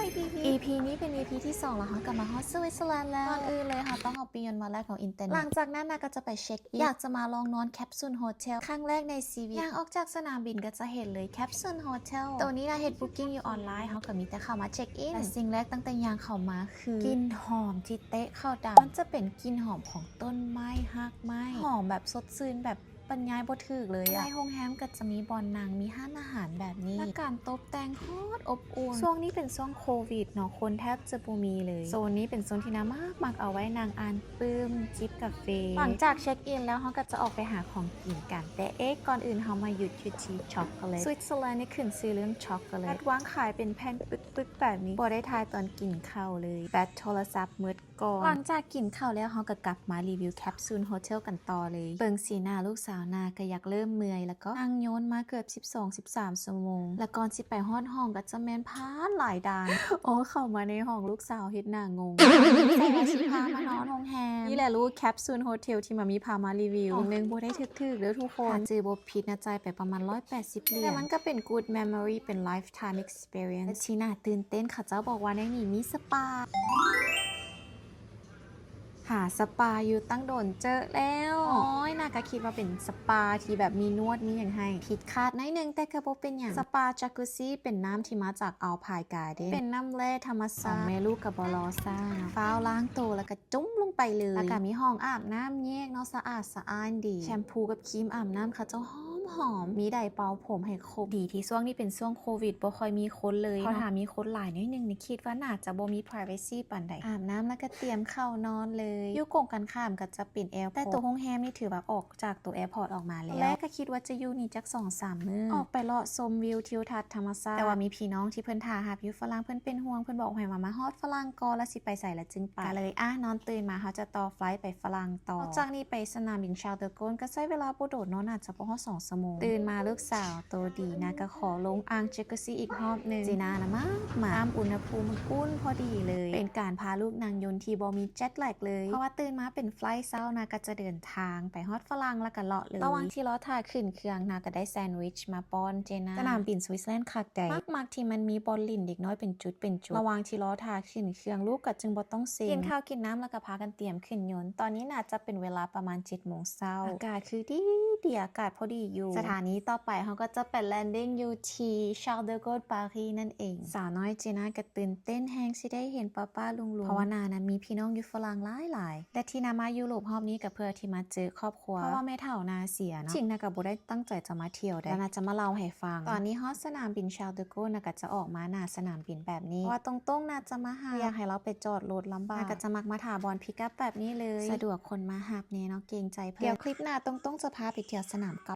ອີພີນີ້ເປັນອີພີທີສອງ ແລ້ວເຮົາກໍມາຮອດສະວິດເຊີແລນແລ້ວ. ກ່ອນອື່ນເລີຍເຮົາຕ້ອງເອົາປີ້ຍົນມາແລກກັບອິນເຕີເນັດ. ຫຼັງຈາກນັ້ນນາກໍຈະໄປເຊັກອິນ. ຢາກຈະມາລອງນອນແຄັບຊູນໂຮເທວຄັ້ງແລກໃນຊີວິດ. ຍ່າງອອກຈາກສະໜາມບິນກໍຈະເຫັນເລີຍ Capsule Hotel. ໂຕນີ້ນາເຮັດບຸກກິ້ງຢູ່ອອນລາຍ, ເຮົາກໍມີແຕ່ເຂົ້າມາເຊັກອິນ. ແຕ່ສິ່ງແລກຕັ້ງແຕ່ຍ່າງເຂົ້າມາຄືກິ່ນຫອມທີ່ເຕະເຂົ້າຕາ. ມັນຈະເປັນກິ່ນຫອມຂອງຕົ້ນໄມ້, ຮາກໄມ້, ຫອມແບບສົດຊື່ນ ແບບ ບັນຍາຍບໍ່ຖືກເລີຍອະ. ໃນໂຮງແຮມກໍຈະມີບ່ອນນັ່ງ, ມີຮ້ານອາຫານແບບນີ້ ແລະ ການຕົບແຕ່ງໂຄດອົບອຸ່ນ. ຊ່ວງນີ້ເປັນຊ່ວງໂຄວິດເນາະ, ຄົນແທບຈະບໍ່ມີເລີຍ. ໂຊນນີ້ເປັນໂຊນທີ່ໜ້າມັກ, ມັກເອົາໄວ້ນັ່ງອ່ານປຶ້ມ, ຈິບກາເຟ. ຫຼັງຈາກເຊັກອິນແລ້ວ, ເຮົາກໍຈະອອກໄປຫາຂອງກິນກັນ. ແຕ່ເອະ, ກ່ອນອື່ນເຮົາມາຢຸດຢູ່ທີ່ຊັອກໂກແລັດ. ສະວິດເຊີແລນນີ້ຂຶ້ນຊື່ເລື່ອງຊັອກໂກແລັດ. ວາງຂາຍເປັນແຜ່ນປຶກໆແບບນີ້. ບໍ່ໄດ້ຖ່າຍຕອນກິນເຂົ້າເລີຍ, ແບັດໂທລະສັບໝົດ ກ່ອນ. ຫຼັງຈາກກິນເຂົ້າແລ້ວ, ເຮົາກໍກັບມາຣີວິວແຄັບຊູນໂຮເທວກັນຕໍ່ເລີຍ. ເບິ່ງສີໜ້າລູກສາວນາກໍຢາກເລີ່ມເມື່ອຍ, ແລ້ວກໍນັ່ງຍົນມາເກືອບສິບສອງ ສິບສາມຊົ່ວໂມງ. ແລ້ວກ່ອນຊິໄປຮອດຫ້ອງ, ກໍຈະແມ່ນຜ່ານຫຼາຍດ່ານ. ໂອ້, ເຂົ້າມາໃນຫ້ອງ, ລູກສາວເຮັດໜ້າງົງ. ໃສ່ວ່າຊິພາມານອນໂຮງແຮມ. ນີ້ແຫຼະລູກແຄັບຊູນໂຮເທວທີ່ມາມີພາມາຣີວິວ. ຫ້ອງໜຶ່ງບໍ່ໄດ້ຖືກໆເດີທຸກຄົນ. ຖ້າຈື່ບໍ່ຜິດນະ, ຈ່າຍໄປປະມານຮ້ອຍແປດສິບຫຼຽນ. ແຕ່ມັນກໍເປັນ good memory, ເປັນ lifetime experience ທີ່ໜ້າຕື່ນເຕັ້ນ. ເຂົາເຈົ້າບອກວ່າໃນນີ້ມີສະປາ. ຫາສະປາຢູ່ຕັ້ງດົນເຈີແລ້ວ. ໂອ້ຍ, ນາກໍຄິດວ່າເປັນສະປາທີ່ແບບມີນວດມີຫຍັງໃຫ້. ຜິດຄາດໜ້ອຍໜຶ່ງ, ແຕ່ກໍບໍ່ເປັນຫຍັງ. ສະປາຈັກກຸຊີ ເປັນນ້ຳທີ່ມາຈາກ Alpine Garden. ເປັນນ້ຳແຮ່ທຳມະຊາດ. ສອງແມ່ລູກກໍບໍ່ລໍຊ້າເນາະ, ຟ້າວລ້າງໂຕແລ້ວກໍ ຈຸ້ມລົງໄປເລີຍ. ແລ້ວກໍມີຫ້ອງອາບນ້ຳແຍກເນາະ, ສະອາດສະອ້ານດີ. ແຊມພູກັບຄຣີມອາບນ້ຳເຂົາເຈົ້າຫອມໆ. ມີໄດເປົ່າຜົມໃຫ້ຄົບ. ດີທີ່ຊ່ວງນີ້ເປັນຊ່ວງໂຄວິດ, ບໍ່ຄ່ອຍມີຄົນເລີຍ. ເພາະຖ້າມີຄົນຫຼາຍໜ້ອຍໜຶ່ງນີ້, ຄິດວ່າໜ້າຈະບໍ່ມີ privacy ປານໃດ. ອາບນ້ຳແລ້ວກໍຕຽມເຂົ້ານອນເລີຍ. ຢູ່ກົງກັນຂ້າມກໍຈະເປັນແອພອດ. ແຕ່ໂຕໂຮງແຮມນີ້ຖືວ່າອອກຈາກໂຕແອພອດອອກມາແລ້ວ. ແລກກໍຄິດວ່າຈະຢູ່ນີ້ຈັກສອງສາມມື້, ອອກໄປເລາະຊົມວິວທິວທັດທຳມະຊາດ. ແຕ່ວ່າມີພີ່ນ້ອງທີ່ເພິ່ນຖ້າຮັບຢູ່ຝຣັ່ງ, ເພິ່ນເປັນຫ່ວງ, ເພິ່ນບອກໃຫ້ວ່າມາຮອດຝຣັ່ງກ່ອນ ແລ້ວຊິໄປໃສລະຈຶ່ງໄປ. ກໍເລີຍ ອ່າ ນອນຕື່ນມາເຮົາຈະຕໍ່ໄຟໄປຝຣັ່ງຕໍ່. ອອກຈາກນີ້ໄປສະໜາມບິນຊາລເດີໂກນກໍໃຊ້ເວລາບໍ່ດົນເນາະ, ໜ້າຈະບໍ່ຮອດສອງຊົ່ວໂມງ. ຕື່ນມາລູກສາວໂຕດີນະກໍຂໍລົງອ່າງຈັກກຸຊີອີກຮອບໜຶ່ງ. ຈີນານະມັກມາກ, ນ້ຳອຸນຫະພູມມັນອຸ່ນພໍດີເລີຍ. ເປັນການພາລູກນັ່ງຍົນທີ່ບໍ່ມີເຈັດແລັກເລີຍ, ເພາະວ່າຕື່ນມາເປັນໄຟລ໌ເຊົ້ານະກໍຈະເດີນທາງໄປຮອດຝຣັ່ງແລ້ວກໍເລາະເລີຍ. ລະຫວ່າງທີ່ລໍຖ້າຂຶ້ນເຄື່ອງນະກໍໄດ້ແຊນວິດມາປ້ອນເຈນາ. ສະໜາມບິນສະວິດເຊີແລນຄັກໃດ, ມັກໆທີ່ມັນມີບ່ອນຫຼິ້ນເດັກນ້ອຍເປັນຈຸດເປັນຈຸດ. ລະຫວ່າງທີ່ລໍຖ້າຂຶ້ນ ເຄື່ອງລູກກໍຈຶ່ງບໍ່ຕ້ອງເຊັງ. ກິນເຂົ້າກິນນ້ຳແລ້ວກໍພາກັນຕຽມຂຶ້ນຍົນ. ຕອນນີ້ໜ້າຈະເປັນເວລາປະມານເຈັດໂມງເຊົ້າ. ອາກາດຄືດີໆ, ອາກາດພໍດີຢູ່. ສະຖານີຕໍ່ໄປເຮົາກໍຈະໄປແລນດິ້ງຢູ່ທີ່ Charles de Gaulle Paris ນັ້ນເອງ. ສາວນ້ອຍເຈນາກໍຕື່ນເຕັ້ນແຮງຊິໄດ້ເຫັນປ້າໆລຸງໆ, ເພາະວ່ານານະມີພີ່ນ້ອງຢູ່ຝຣັ່ງຫຼາຍໆ. ແລະທີ່ນາມາຢູໂຣບຮອບນີ້ກໍເພື່ອທີ່ມາເຈີຄອບຄົວ, ເພາະວ່າແມ່ເຖົ້ານາເສຍເນາະ. ຈິງນາກໍບໍ່ໄດ້ຕັ້ງໃຈຈະມາທ່ຽວໃດ, ແລະນາຈະມາເລົ່າໃຫ້ຟັງ. ຕອນນີ້ຮອດສະໜາມບິນ Charles de Gaulle ນາກໍຈະອອກມາໜ້າສະໜາມບິນແບບນີ້, ເພາະວ່າຕົງໆນາຈະມາຫາ, ບໍ່ຢາກໃຫ້ລາວໄປຈອດລົດລຳບາກ. ນາກໍຈະມັກມາຖ້າບ່ອນພິກອັບແບບນີ້ເລີຍ, ສະດວກຄົນມາຮັບແດ່ເນາະ, ເກງໃຈເພິ່ນ. ດຽວຄລິບໜ້າຕົງໆຈະພາໄປທ່ຽວສະໜາມກັອບ.